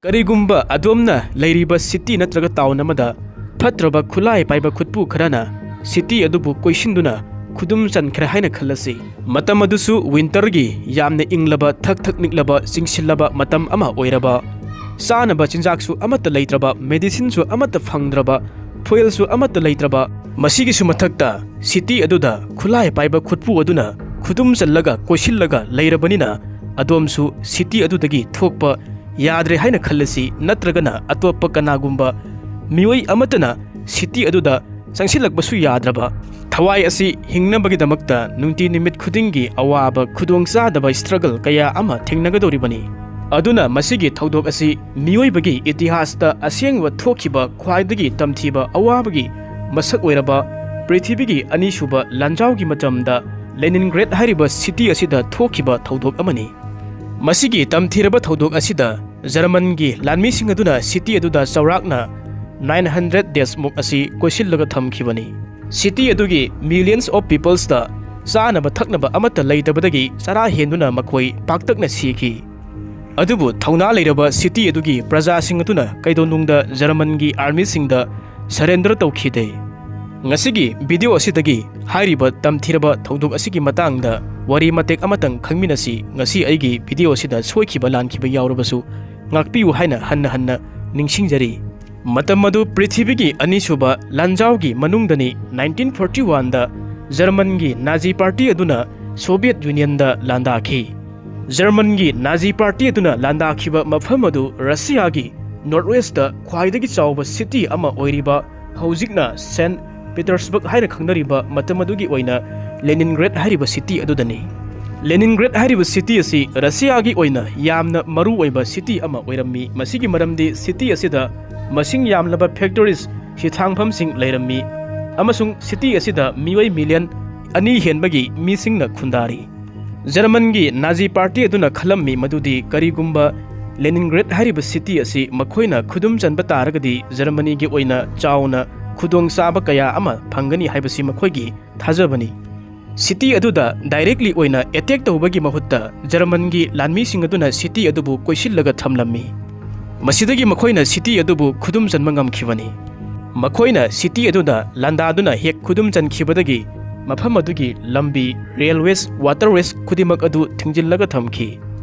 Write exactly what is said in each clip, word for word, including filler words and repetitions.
ꯀꯔꯤꯒꯨꯝꯕ ꯑꯗꯣꯝꯅ ꯂꯩꯔꯤꯕ ꯁꯤꯇꯤ ꯅꯠꯇ꯭ꯔꯒ ꯇꯥꯎꯟ ꯑꯃꯗ ꯐꯠꯇ꯭ꯔꯕ ꯈꯨꯠꯂꯥꯏ ꯄꯥꯏꯕ ꯈꯨꯠꯄꯨ ꯈꯔꯅ ꯁꯤꯇꯤ ꯑꯗꯨꯕꯨ ꯀꯣꯏꯁꯤꯟꯗꯨꯅ ꯈꯨꯗꯨꯝ ꯆꯟꯈ꯭ꯔꯦ ꯍꯥꯏꯅ ꯈꯜꯂꯁꯤ꯫ ꯃꯇꯝ ꯑꯗꯨꯁꯨ ꯋꯤꯟꯇꯔꯒꯤ ꯌꯥꯝꯅ ꯏꯪꯂꯕ, ꯊꯛ ꯊꯛ ꯅꯤꯛꯂꯕ, ꯆꯤꯡꯁꯤꯜꯂꯕ ꯃꯇꯝ ꯑꯃ ꯑꯣꯏꯔꯕ, ꯆꯥꯅꯕ ꯆꯤꯟꯖꯥꯛꯁꯨ ꯑꯃꯠꯇ ꯂꯩꯇ꯭ꯔꯕ, ꯃꯦꯗꯤꯁꯤꯟꯁꯨ ꯑꯃꯠꯇ ꯐꯪꯗ꯭ꯔꯕ, ꯐꯨꯌꯦꯜꯁꯨ ꯑꯃꯠꯇ ꯂꯩꯇ꯭ꯔꯕ, ꯃꯁꯤꯒꯤꯁꯨ ꯃꯊꯛꯇ ꯁꯤꯇꯤ ꯑꯗꯨꯗ ꯈꯨꯠꯂꯥꯏ ꯄꯥꯏꯕ ꯈꯨꯠꯄꯨ ꯑꯗꯨꯅ ꯈꯨꯗꯨꯝ ꯆꯜꯂꯒ ꯀꯣꯏꯁꯤꯜꯂꯒ ꯂꯩꯔꯕꯅꯤꯅ, ꯑꯗꯣꯝꯁꯨ ꯁꯤꯇꯤ ꯑꯗꯨꯗꯒꯤ ꯊꯣꯛꯄ ꯌꯥꯗ꯭ꯔꯦ ꯍꯥꯏꯅ ꯈꯜꯂꯁꯤ, ꯅꯠꯇ꯭ꯔꯒꯅ ꯑꯇꯣꯞꯄ ꯀꯅꯥꯒꯨꯝꯕ ꯃꯤꯑꯣꯏ ꯑꯃꯠꯇꯅ ꯁꯤꯇꯤ ꯑꯗꯨꯗ ꯆꯪꯁꯤꯜꯂꯛꯄꯁꯨ ꯌꯥꯗ꯭ꯔꯕ꯫ ꯊꯋꯥꯏ ꯑꯁꯤ ꯍꯤꯡꯅꯕꯒꯤꯗꯃꯛꯇ ꯅꯨꯡꯇꯤ ꯅꯨꯃꯤꯠ ꯈꯨꯗꯤꯡꯒꯤ ꯑꯋꯥꯕ, ꯈꯨꯗꯣꯡꯆꯥꯗꯕ, ꯁ꯭ꯇ꯭ꯔꯒꯜ ꯀꯌꯥ ꯑꯃ ꯊꯦꯡꯅꯒꯗꯧꯔꯤꯕꯅꯤ꯫ ꯑꯗꯨꯅ ꯃꯁꯤꯒꯤ ꯊꯧꯗꯣꯛ ꯑꯁꯤ ꯃꯤꯑꯣꯏꯕꯒꯤ ꯏꯇꯤꯍꯥꯁꯇ ꯑꯁꯦꯡꯕ ꯊꯣꯛꯈꯤꯕ ꯈ꯭ꯋꯥꯏꯗꯒꯤ ꯇꯝꯊꯤꯕ ꯑꯋꯥꯕꯒꯤ ꯃꯁꯛ ꯑꯣꯏꯔꯕ ꯄ꯭ꯔꯤꯊꯤꯕꯤꯒꯤ ꯑꯅꯤꯁꯨꯕ ꯂꯥꯟꯖꯥꯎꯒꯤ ꯃꯇꯝꯗ ꯂꯦꯅꯤꯟꯒ꯭ꯔꯦꯗ ꯍꯥꯏꯔꯤꯕ ꯁꯤꯇꯤ ꯑꯁꯤꯗ ꯊꯣꯛꯈꯤꯕ ꯊꯧꯗꯣꯛ ꯑꯃꯅꯤ꯫ ꯃꯁꯤꯒꯤ ꯇꯝꯊꯤꯔꯕ ꯊꯧꯗꯣꯛ ꯑꯁꯤꯗ ꯖꯔꯃꯟꯒꯤ ꯂꯥꯟꯃꯤꯁꯤꯡ ꯑꯗꯨꯅ ꯁꯤꯇꯤ ꯑꯗꯨꯗ ꯆꯥꯎꯔꯥꯛꯅ nine hundred days ꯃꯨꯛ ꯑꯁꯤ ꯀꯣꯏꯁꯤꯜꯂꯒ ꯊꯝꯈꯤꯕꯅꯤ꯫ ꯁꯤꯇꯤ ꯑꯗꯨꯒꯤ millions of peoples ꯇ ꯆꯥꯅꯕ ꯊꯛꯅꯕ ꯑꯃꯠꯇ ꯂꯩꯇꯕꯗꯒꯤ ꯆꯔꯥ ꯍꯦꯟꯗꯨꯅ ꯃꯈꯣꯏ ꯄꯥꯛꯇꯛꯅ ꯁꯤꯈꯤ꯫ ꯑꯗꯨꯕꯨ ꯊꯧꯅꯥ ꯂꯩꯔꯕ ꯁꯤꯇꯤ ꯑꯗꯨꯒꯤ ꯄ꯭ꯔꯖꯥꯁꯤꯡ ꯑꯗꯨꯅ ꯀꯩꯗꯧꯅꯨꯡꯗ ꯖꯔꯃꯟꯒꯤ ꯑꯥꯔꯃꯤꯁꯤꯡꯗ ꯁꯔꯦꯟꯗꯔ ꯇꯧꯈꯤꯗꯦ꯫ ꯉꯁꯤꯒꯤ ꯚꯤꯗꯤꯑꯣ ꯑꯁꯤꯗꯒꯤ ꯍꯥꯏꯔꯤꯕ ꯇꯝꯊꯤꯔꯕ ꯊꯧꯗꯣꯛ ꯑꯁꯤꯒꯤ ꯃꯇꯥꯡꯗ ꯋꯥꯔꯤ ꯃꯇꯦꯛ ꯑꯃꯇꯪ ꯈꯪꯃꯤꯟꯅꯁꯤ꯫ ꯉꯁꯤ ꯑꯩꯒꯤ ꯚꯤꯗꯤꯑꯣ ꯑꯁꯤꯗ ꯁꯣꯏꯈꯤꯕ ꯂꯥꯟꯈꯤꯕ ꯌꯥꯎꯔꯕꯁꯨ ꯉꯥꯛꯄꯤꯌꯨ ꯍꯥꯏꯅ ꯍꯟꯅ ꯍꯟꯅ ꯅꯤꯡꯁꯤꯡꯖꯔꯤ꯫ ꯃꯇꯝ ꯑꯗꯨ ꯄ꯭ꯔꯤꯊꯤꯕꯤꯒꯤ ꯑꯅꯤꯁꯨꯕ ꯂꯥꯟꯖꯥꯎꯒꯤ ꯃꯅꯨꯡꯗꯅꯤ꯫ Nineteen forty one ꯗ ꯖꯔꯃꯟꯒꯤ ꯅꯥꯖꯤ ꯄꯥꯔꯇꯤ ꯑꯗꯨꯅ ꯁꯣꯚꯤꯌꯦꯠ ꯌꯨꯅꯤꯌꯟꯗ ꯂꯥꯟꯗꯥꯈꯤ꯫ ꯖꯔꯃꯟꯒꯤ ꯅꯥꯖꯤ ꯄꯥꯔꯇꯤ ꯑꯗꯨꯅ ꯂꯥꯟꯗꯥꯈꯤꯕ ꯃꯐꯝ ꯑꯗꯨ ꯔꯁꯤꯌꯥꯒꯤ ꯅꯣꯔꯠ ꯋꯦꯁꯇ ꯈ꯭ꯋꯥꯏꯗꯒꯤ ꯆꯥꯎꯕ ꯁꯤꯇꯤ ꯑꯃ ꯑꯣꯏꯔꯤꯕ, ꯍꯧꯖꯤꯛꯅ ꯁꯦꯟꯠ ꯄꯤꯇꯔꯁꯕꯔꯒ ꯍꯥꯏꯅ ꯈꯪꯅꯔꯤꯕ, ꯃꯇꯝ ꯑꯗꯨꯒꯤ ꯑꯣꯏꯅ ꯂꯦꯅꯤꯟꯒ꯭ꯔꯦꯗ ꯍꯥꯏꯔꯤꯕ ꯁꯤꯇꯤ ꯑꯗꯨꯗꯅꯤ꯫ ꯂꯦꯅꯤꯟꯒ꯭ꯔꯦꯗ ꯍꯥꯏꯔꯤꯕ ꯁꯤꯇꯤ ꯑꯁꯤ ꯔꯁꯤꯌꯥꯒꯤ ꯑꯣꯏꯅ ꯌꯥꯝꯅ ꯃꯔꯨ ꯑꯣꯏꯕ ꯁꯤꯇꯤ ꯑꯃ ꯑꯣꯏꯔꯝꯃꯤ꯫ ꯃꯁꯤꯒꯤ ꯃꯔꯝꯗꯤ ꯁꯤꯇꯤ ꯑꯁꯤꯗ ꯃꯁꯤꯡ ꯌꯥꯝꯂꯕ ꯐꯦꯛꯇꯔꯤꯁ, ꯍꯤꯊꯥꯡꯐꯝꯁꯤꯡ ꯂꯩꯔꯝꯃꯤ, ꯑꯃꯁꯨꯡ ꯁꯤꯇꯤ ꯑꯁꯤꯗ ꯃꯤꯑꯣꯏ ꯃꯤꯂꯤꯌꯟ ꯑꯅꯤ ꯍꯦꯟꯕꯒꯤ ꯃꯤꯁꯤꯡꯅ ꯈꯨꯟꯗꯥꯔꯤ꯫ ꯖꯔꯃꯟꯒꯤ ꯅꯥꯖꯤ ꯄꯥꯔꯇꯤ ꯑꯗꯨꯅ ꯈꯜꯂꯝꯃꯤ ꯃꯗꯨꯗꯤ ꯀꯔꯤꯒꯨꯝꯕ ꯂꯦꯅꯤꯟꯒ꯭ꯔꯦꯗ ꯍꯥꯏꯔꯤꯕ ꯁꯤꯇꯤ ꯑꯁꯤ ꯃꯈꯣꯏꯅ ꯈꯨꯗꯨꯝ ꯆꯟꯕ ꯇꯥꯔꯒꯗꯤ ꯖꯔꯃꯅꯤꯒꯤ ꯑꯣꯏꯅ ꯆꯥꯎꯅ ꯈꯨꯗꯣꯡꯆꯥꯕ ꯀꯌꯥ ꯑꯃ ꯐꯪꯒꯅꯤ ꯍꯥꯏꯕꯁꯤ ꯃꯈꯣꯏꯒꯤ ꯊꯥꯖꯕꯅꯤ꯫ ꯁꯤꯇꯤ ꯑꯗꯨꯗ ꯗꯥꯏꯔꯦꯛꯂꯤ ꯑꯣꯏꯅ ꯑꯦꯇꯦꯛ ꯇꯧꯕꯒꯤ ꯃꯍꯨꯠꯇ ꯖꯔꯃꯟꯒꯤ ꯂꯥꯟꯃꯤꯁꯤꯡ ꯑꯗꯨꯅ ꯁꯤꯇꯤ ꯑꯗꯨꯕꯨ ꯀꯣꯏꯁꯤꯜꯂꯒ ꯊꯝꯂꯝꯃꯤ꯫ ꯃꯁꯤꯗꯒꯤ ꯃꯈꯣꯏꯅ ꯁꯤꯇꯤ ꯑꯗꯨꯕꯨ ꯈꯨꯗꯨꯝ ꯆꯟꯕ ꯉꯝꯈꯤꯕꯅꯤ꯫ ꯃꯈꯣꯏꯅ ꯁꯤꯇꯤ ꯑꯗꯨꯗ ꯂꯥꯟꯗꯥꯗꯨꯅ ꯍꯦꯛ ꯈꯨꯗꯨꯝ ꯆꯟꯈꯤꯕꯗꯒꯤ ꯃꯐꯝ ꯑꯗꯨꯒꯤ ꯂꯝꯕꯤ, ꯔꯦꯜꯋꯦꯁ, ꯋꯥꯇꯔꯋꯦꯁ ꯈꯨꯗꯤꯡꯃꯛ ꯑꯗꯨ ꯊꯤꯡꯖꯤꯜꯂꯒ ꯊꯝꯈꯤ꯫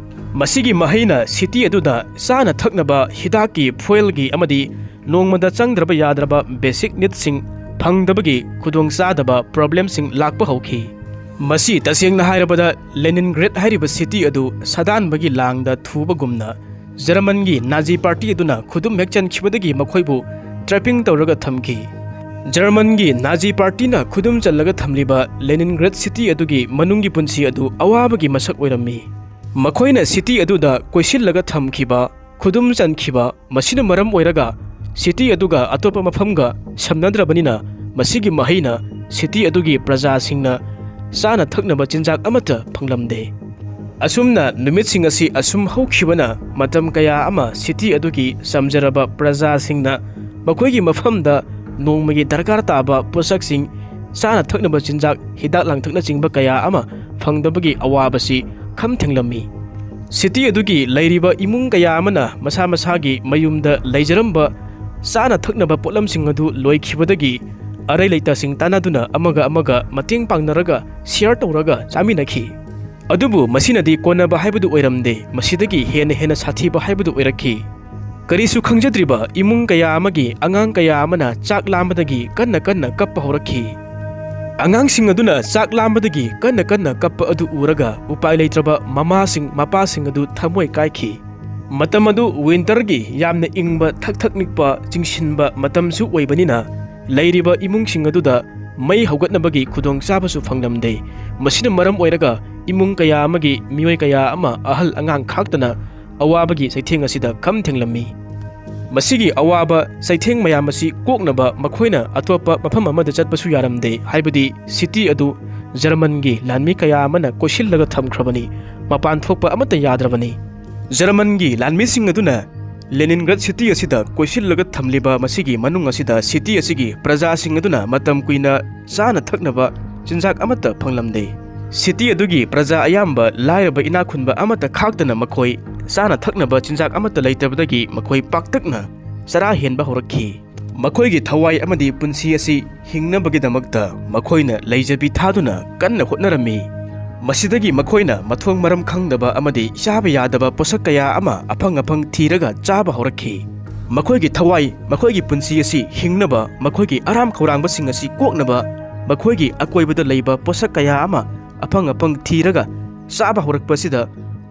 ꯃꯁꯤꯒꯤ ꯃꯍꯩꯅ ꯁꯤꯇꯤ ꯑꯗꯨꯗ ꯆꯥꯅ ꯊꯛꯅꯕ, ꯍꯤꯗꯥꯛꯀꯤ, ꯐꯨꯌꯦꯜꯒꯤ ꯑꯃꯗꯤ ꯅꯣꯡꯃꯗ ꯆꯪꯗ꯭ꯔꯕ ꯌꯥꯗ꯭ꯔꯕ ꯕꯦꯁꯤꯛ ꯅꯤꯗꯁꯤꯡ ꯐꯪꯗꯕꯒꯤ ꯈꯨꯗꯣꯡꯆꯥꯗꯕ ꯄ꯭ꯔꯣꯕ꯭ꯂꯦꯝꯁꯤꯡ ꯂꯥꯛꯄ ꯍꯧꯈꯤ꯫ ꯃꯁꯤ ꯇꯁꯦꯡꯅ ꯍꯥꯏꯔꯕꯗ ꯂꯦꯅꯤꯟꯒ꯭ꯔꯦꯗ ꯍꯥꯏꯔꯤꯕ ꯁꯤꯇꯤ ꯑꯗꯨ ꯁꯥꯗꯥꯟꯕꯒꯤ ꯂꯥꯡꯗ ꯊꯨꯕꯒꯨꯝꯅ ꯖꯔꯃꯟꯒꯤ ꯅꯥꯖꯤ ꯄꯥꯔꯇꯤ ꯑꯗꯨꯅ ꯈꯨꯗꯨꯝ ꯍꯦꯛ ꯆꯟꯈꯤꯕꯗꯒꯤ ꯃꯈꯣꯏꯕꯨ ꯇ꯭ꯔꯦꯄꯤꯡ ꯇꯧꯔꯒ ꯊꯝꯈꯤ꯫ ꯖꯔꯃꯟꯒꯤ ꯅꯥꯖꯤ ꯄꯥꯔꯇꯤꯅ ꯈꯨꯗꯨꯝ ꯆꯜꯂꯒ ꯊꯝꯂꯤꯕ ꯂꯦꯅꯤꯟꯒ꯭ꯔꯦꯗ ꯁꯤꯇꯤ ꯑꯗꯨꯒꯤ ꯃꯅꯨꯡꯒꯤ ꯄꯨꯟꯁꯤ ꯑꯗꯨ ꯑꯋꯥꯕꯒꯤ ꯃꯁꯛ ꯑꯣꯏꯔꯝꯃꯤ꯫ ꯃꯈꯣꯏꯅ ꯁꯤꯇꯤ ꯑꯗꯨꯗ ꯀꯣꯏꯁꯤꯜꯂꯒ ꯊꯝꯈꯤꯕ, ꯈꯨꯗꯨꯝ ꯆꯟꯈꯤꯕ, ꯃꯁꯤꯅ ꯃꯔꯝ ꯑꯣꯏꯔꯒ ꯁꯤꯇꯤ ꯑꯗꯨꯒ ꯑꯇꯣꯞꯄ ꯃꯐꯝꯒ ꯁꯝꯅꯗ꯭ꯔꯕꯅꯤꯅ ꯃꯁꯤꯒꯤ ꯃꯍꯩꯅ ꯁꯤꯇꯤ ꯑꯗꯨꯒꯤ ꯄ꯭ꯔꯖꯥꯁꯤꯡꯅ ꯆꯥꯅ ꯊꯛꯅꯕ ꯆꯤꯟꯖꯥꯛ ꯑꯃꯠꯇ ꯐꯪꯂꯝꯗꯦ꯫ ꯑꯁꯨꯝꯅ ꯅꯨꯃꯤꯠꯁꯤꯡ ꯑꯁꯤ ꯑꯁꯨꯝ ꯍꯧꯈꯤꯕꯅ ꯃꯇꯝ ꯀꯌꯥ ꯑꯃ ꯁꯤꯇꯤ ꯑꯗꯨꯒꯤ ꯆꯝꯖꯔꯕ ꯄ꯭ꯔꯖꯥꯁꯤꯡꯅ ꯃꯈꯣꯏꯒꯤ ꯃꯐꯝꯗ ꯅꯣꯡꯃꯒꯤ ꯗꯔꯀꯥꯔ ꯇꯥꯕ ꯄꯣꯠꯁꯛꯁꯤꯡ, ꯆꯥꯅ ꯊꯛꯅꯕ ꯆꯤꯟꯖꯥꯛ, ꯍꯤꯗꯥꯛ ꯂꯥꯡꯊꯛꯅꯆꯤꯡꯕ ꯀꯌꯥ ꯑꯃ ꯐꯪꯗꯕꯒꯤ ꯑꯋꯥꯕꯁꯤ ꯈꯝ ꯊꯦꯡꯂꯝꯃꯤ꯫ ꯁꯤꯇꯤ ꯑꯗꯨꯒꯤ ꯂꯩꯔꯤꯕ ꯏꯃꯨꯡ ꯀꯌꯥ ꯑꯃꯅ ꯃꯁꯥ ꯃꯁꯥꯒꯤ ꯃꯌꯨꯝꯗ ꯂꯩꯖꯔꯝꯕ ꯆꯥꯅ ꯊꯛꯅꯕ ꯄꯣꯠꯂꯝꯁꯤꯡ ꯑꯗꯨ ꯂꯣꯏꯈꯤꯕꯗꯒꯤ ꯑꯔꯩ ꯂꯩꯇꯁꯤꯡ ꯇꯥꯟꯅꯗꯨꯅ ꯑꯃꯒ ꯑꯃꯒ ꯃꯇꯦꯡ ꯄꯥꯡꯅꯔꯒ ꯁꯤꯌꯔ ꯇꯧꯔꯒ ꯆꯥꯃꯤꯟꯅꯈꯤ꯫ ꯑꯗꯨꯕꯨ ꯃꯁꯤꯅꯗꯤ ꯀꯣꯟꯅꯕ ꯍꯥꯏꯕꯗꯨ ꯑꯣꯏꯔꯝꯗꯦ, ꯃꯁꯤꯗꯒꯤ ꯍꯦꯟꯅ ꯍꯦꯟꯅ ꯁꯥꯊꯤꯕ ꯍꯥꯏꯕꯗꯨ ꯑꯣꯏꯔꯛꯈꯤ꯫ ꯀꯔꯤꯁꯨ ꯈꯪꯖꯗ꯭ꯔꯤꯕ ꯏꯃꯨꯡ ꯀꯌꯥ ꯑꯃꯒꯤ ꯑꯉꯥꯡ ꯀꯌꯥ ꯑꯃꯅ ꯆꯥꯛ ꯂꯥꯝꯕꯗꯒꯤ ꯀꯟꯅ ꯀꯟꯅ ꯀꯞꯄ ꯍꯧꯔꯛꯈꯤ꯫ ꯑꯉꯥꯡꯁꯤꯡ ꯑꯗꯨꯅ ꯆꯥꯛ ꯂꯥꯝꯕꯗꯒꯤ ꯀꯟꯅ ꯀꯟꯅ ꯀꯞꯄ ꯑꯗꯨ ꯎꯔꯒ ꯎꯄꯥꯏ ꯂꯩꯇ꯭ꯔꯕ ꯃꯃꯥꯁꯤꯡ ꯃꯄꯥꯁꯤꯡ ꯑꯗꯨ ꯊꯃꯣꯏ ꯀꯥꯏꯈꯤ꯫ ꯃꯇꯝ ꯑꯗꯨ ꯋꯤꯟꯇꯔꯒꯤ ꯌꯥꯝꯅ ꯏꯪꯕ, ꯊꯛ ꯊꯛ ꯅꯤꯛꯄ, ꯆꯤꯡꯁꯤꯟꯕ ꯃꯇꯝꯁꯨ ꯑꯣꯏꯕꯅꯤꯅ ꯂꯩꯔꯤꯕ ꯏꯃꯨꯡꯁꯤꯡ ꯑꯗꯨꯗ ꯃꯩ ꯍꯧꯒꯠꯅꯕꯒꯤ ꯈꯨꯗꯣꯡꯆꯥꯕꯁꯨ ꯐꯪꯂꯝꯗꯦ꯫ ꯃꯁꯤꯅ ꯃꯔꯝ ꯑꯣꯏꯔꯒ ꯏꯃꯨꯡ ꯀꯌꯥ ꯑꯃꯒꯤ ꯃꯤꯑꯣꯏ ꯀꯌꯥ ꯑꯃ, ꯑꯍꯜ ꯑꯉꯥꯡ ꯈꯥꯛꯇꯅ, ꯑꯋꯥꯕꯒꯤ ꯆꯩꯊꯦꯡ ꯑꯁꯤꯗ ꯈꯝ ꯊꯦꯡꯂꯝꯃꯤ꯫ ꯃꯁꯤꯒꯤ ꯑꯋꯥꯕ ꯆꯩꯊꯦꯡ ꯃꯌꯥꯝ ꯑꯁꯤ ꯀꯣꯛꯅꯕ ꯃꯈꯣꯏꯅ ꯑꯇꯣꯞꯄ ꯃꯐꯝ ꯑꯃꯗ ꯆꯠꯄꯁꯨ ꯌꯥꯔꯝꯗꯦ, ꯍꯥꯏꯕꯗꯤ ꯁꯤꯇꯤ ꯑꯗꯨ ꯖꯔꯃꯟꯒꯤ ꯂꯥꯟꯃꯤ ꯀꯌꯥ ꯑꯃꯅ ꯀꯣꯏꯁꯤꯜꯂꯒ ꯊꯝꯈ꯭ꯔꯕꯅꯤ꯫ ꯃꯄꯥꯟ ꯊꯣꯛꯄ ꯑꯃꯠꯇ ꯌꯥꯗ꯭ꯔꯕꯅꯤ꯫ ꯖꯔꯃꯟꯒꯤ ꯂꯥꯟꯃꯤꯁꯤꯡ ꯑꯗꯨꯅ ꯂꯦꯅꯤꯟꯒ꯭ꯔꯦꯗ ꯁꯤꯇꯤ ꯑꯁꯤꯗ ꯀꯣꯏꯁꯤꯜꯂꯒ ꯊꯝꯂꯤꯕ ꯃꯁꯤꯒꯤ ꯃꯅꯨꯡ ꯑꯁꯤꯗ ꯁꯤꯇꯤ ꯑꯁꯤꯒꯤ ꯄ꯭ꯔꯖꯥꯁꯤꯡ ꯑꯗꯨꯅ ꯃꯇꯝ ꯀꯨꯏꯅ ꯆꯥꯅ ꯊꯛꯅꯕ ꯆꯤꯟꯖꯥꯛ ꯑꯃꯠꯇ ꯐꯪꯂꯝꯗꯦ꯫ City ꯑꯗꯨꯒꯤ ꯄ꯭ꯔꯖꯥ ꯑꯌꯥꯝꯕ ꯂꯥꯏꯔꯕ ꯏꯅꯥꯛ ꯈꯨꯟꯕ ꯑꯃꯠꯇ ꯈꯥꯛꯇꯅ ꯃꯈꯣꯏ ꯆꯥꯅ ꯊꯛꯅꯕ ꯆꯤꯟꯖꯥꯛ ꯑꯃꯠꯇ ꯂꯩꯇꯕꯗꯒꯤ ꯃꯈꯣꯏ ꯄꯥꯛꯇꯛꯅ ꯆꯔꯥ ꯍꯦꯟꯕ ꯍꯧꯔꯛꯈꯤ꯫ ꯃꯈꯣꯏꯒꯤ ꯊꯋꯥꯏ ꯑꯃꯗꯤ ꯄꯨꯟꯁꯤ ꯑꯁꯤ ꯍꯤꯡꯅꯕꯒꯤꯗꯃꯛꯇ ꯃꯈꯣꯏꯅ ꯂꯩꯖꯕꯤ ꯊꯥꯗꯨꯅ ꯀꯟꯅ ꯍꯣꯠꯅꯔꯝꯃꯤ꯫ ꯃꯁꯤꯗꯒꯤ ꯃꯈꯣꯏꯅ ꯃꯊꯣꯡ ꯃꯔꯝ ꯈꯪꯗꯕ ꯑꯃꯗꯤ ꯆꯥꯕ ꯌꯥꯗꯕ ꯄꯣꯠꯁꯛ ꯀꯌꯥ ꯑꯃ ꯑꯐꯪ ꯑꯐꯪ ꯊꯤꯔꯒ ꯆꯥꯕ ꯍꯧꯔꯛꯈꯤ꯫ ꯃꯈꯣꯏꯒꯤ ꯊꯋꯥꯏ, ꯃꯈꯣꯏꯒꯤ ꯄꯨꯟꯁꯤ ꯑꯁꯤ ꯍꯤꯡꯅꯕ, ꯃꯈꯣꯏꯒꯤ ꯑꯔꯥꯝ ꯈꯧꯔꯥꯡꯕꯁꯤꯡ ꯑꯁꯤ ꯀꯣꯛꯅꯕ, ꯃꯈꯣꯏꯒꯤ ꯑꯀꯣꯏꯕꯗ ꯂꯩꯕ ꯄꯣꯠꯁꯛ ꯀꯌꯥ ꯑꯃ ꯑꯐꯪ ꯑꯐꯪ ꯊꯤꯔꯒ ꯆꯥꯕ ꯍꯧꯔꯛꯄꯁꯤꯗ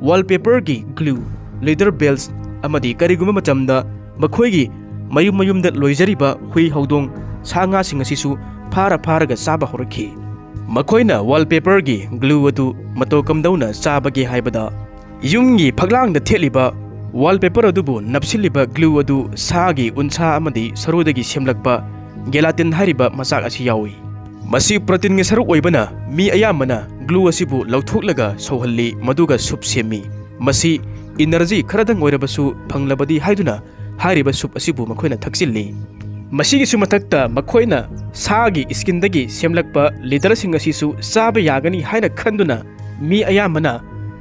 wallpaperꯒꯤ glue, leather belts ꯑꯃꯗꯤ ꯀꯔꯤꯒꯨꯝꯕ ꯃꯇꯝꯗ ꯃꯈꯣꯏꯒꯤ ꯃꯌꯨꯝ ꯃꯌꯨꯝꯗ ꯂꯣꯏꯖꯔꯤꯕ ꯍꯨꯏ, ꯍꯧꯗꯣꯡ, ꯁꯥ ꯉꯥꯁꯤꯡ ꯑꯁꯤꯁꯨ ꯐꯥꯔ ꯐꯥꯔꯒ ꯆꯥꯕ ꯍꯧꯔꯛꯈꯤ꯫ ꯃꯈꯣꯏꯅ wallpaperꯒꯤ glue ꯑꯗꯨ ꯃꯇꯧ ꯀꯝꯗꯧꯅ ꯆꯥꯕꯒꯦ ꯍꯥꯏꯕꯗ, ꯌꯨꯝꯒꯤ ꯐꯛꯂꯥꯡꯗ ꯊꯦꯠꯂꯤꯕ wallpaper ꯑꯗꯨꯕꯨ ꯅꯞꯁꯤꯜꯂꯤꯕ glue ꯑꯗꯨ ꯁꯥꯒꯤ ꯎꯟꯁꯥ ꯑꯃꯗꯤ ꯁꯔꯨꯗꯒꯤ ꯁꯦꯝꯂꯛꯄ gelatin ꯍꯥꯏꯔꯤꯕ ꯃꯆꯥꯛ ꯑꯁꯤ ꯌꯥꯎꯏ꯫ ꯃꯁꯤ proteinꯒꯤ ꯁꯔꯨꯛ ꯑꯣꯏꯕꯅ ꯃꯤ ꯑꯌꯥꯝꯕꯅ glue ꯑꯁꯤꯕꯨ ꯂꯧꯊꯣꯛꯂꯒ ꯁꯧꯍꯜꯂꯤ, ꯃꯗꯨꯒ soup ꯁꯦꯝꯃꯤ꯫ ꯃꯁꯤ energy ꯈꯔꯗꯪ ꯑꯣꯏꯔꯕꯁꯨ ꯐꯪꯂꯕꯗꯤ ꯍꯥꯏꯗꯨꯅ ꯍꯥꯏꯔꯤꯕ soup ꯑꯁꯤꯕꯨ ꯃꯈꯣꯏꯅ ꯊꯛꯆꯤꯜꯂꯤ꯫ ꯃꯁꯤꯒꯤꯁꯨ ꯃꯊꯛꯇ ꯃꯈꯣꯏꯅ ꯁꯥꯒꯤ skinꯗꯒꯤ ꯁꯦꯝꯂꯛꯄ leatherꯁꯤꯡ ꯑꯁꯤꯁꯨ ꯆꯥꯕ ꯌꯥꯒꯅꯤ ꯍꯥꯏꯅ ꯈꯟꯗꯨꯅ ꯃꯤ ꯑꯌꯥꯝꯕꯅ